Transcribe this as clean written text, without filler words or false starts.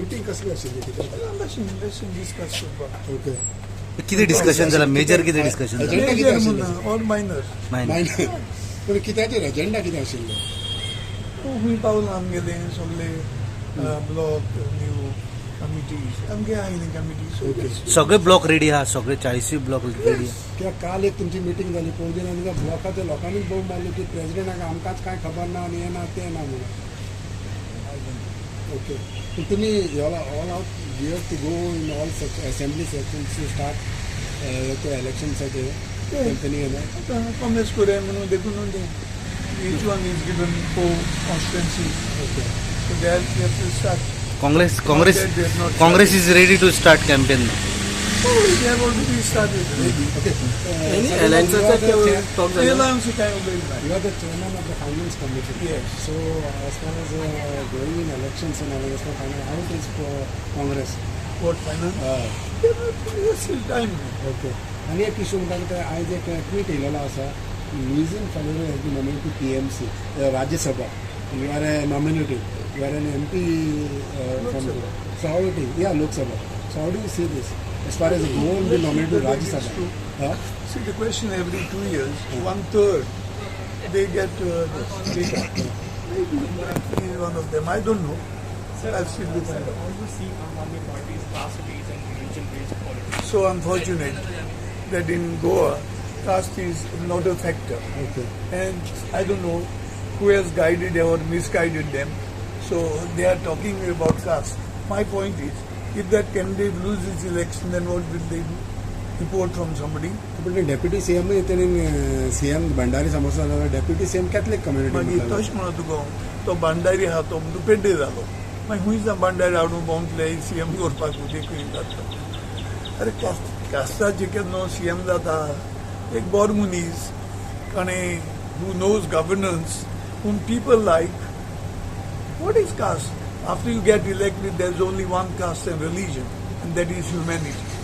Meeting कसली आशिल्ली कितें? बेश्टें बेश्टें डिस्कस करपाक. ओके. कितें डिस्कशन जाला? मेजर कितें डिस्कशन जाला? एजेंडा कितें मेजर आशिल्लो? म्हणून ऑर मायनर. मायनर. मायनर, पूण कित्याचेर एजेंडा कितें आशिल्लो? खूंय पावलां आमगेलें सगळे ब्लॉक न्यू कमिटीज आमगे आहा न्ही कमिटीज. ओके. सगळे ब्लॉक रेडी आहा? सगळे 40 ब्लॉक रेडी? कित्याक काल एक तुमची मिटींग जाली पणजेन आनी त्या ब्लॉकाच्या लोकांनीच बोब मारली की प्रेसिडेंटाक आमकांच कांय खबर ना आनी हें ना तें ना म्हणून. ओके, पूण तुमी all out gear to go in all assembly sections to start ते इलेक्शन्साचे कॅम्पेनिंग? आतां काँग्रेस करूया म्हणून देखून तें each one is given four constituency. Okay. So they have to start. Congress Congress Congress is ready to start campaign? They have already started ready. Okay. Any allianceचा talk झाला? Alliance काय उलयलें ना. You are the chairman of the finance committee. Yes. So as far as going in elections and all, as far finance, how it is for Congress? What finance? Still time. Okay. आनी एक issue म्हणटा की ते आयज एक tweet येयलेलो आसा, Luizinho Faleiro has been nominated to PMC, Rajya Sabha. You are a nominated, you are an MP from, so how it is? Yeah, Lok Sabha. So how do you see this as far as Goa will be nominated to Rajya Sabha? See, the question, every 2 years, one third, they get this data. Maybe he is one of them. I don't know. I'll still to find out. How do you see Aam Aadmi Party's caste-based and religion-based politics? So unfortunate that in Goa, caste is not a factor. Okay. And I don't know who has guided or misguided them. So they are talking about caste. My point is, if that candidate loses election, then what will they do? Import from somebody? पण deputy CM तेणी CM Bhandari समोर जाल्यार deputy CM Catholic मागीर community. तशें म्हणून तुका हांव, तो भांडारी आहा तो म्हणून पेड्डे जालो. मागीर खंयच भांडारी हाडून भोंवतले सीएम करपाक ते खंय जाता? अरे, कास्टाचे केन्ना सीएम जाता? एक बरो मनीस आनी who knows governance, whom people like. What is caste? After you get elected, there is only one caste and religion, and that is humanity.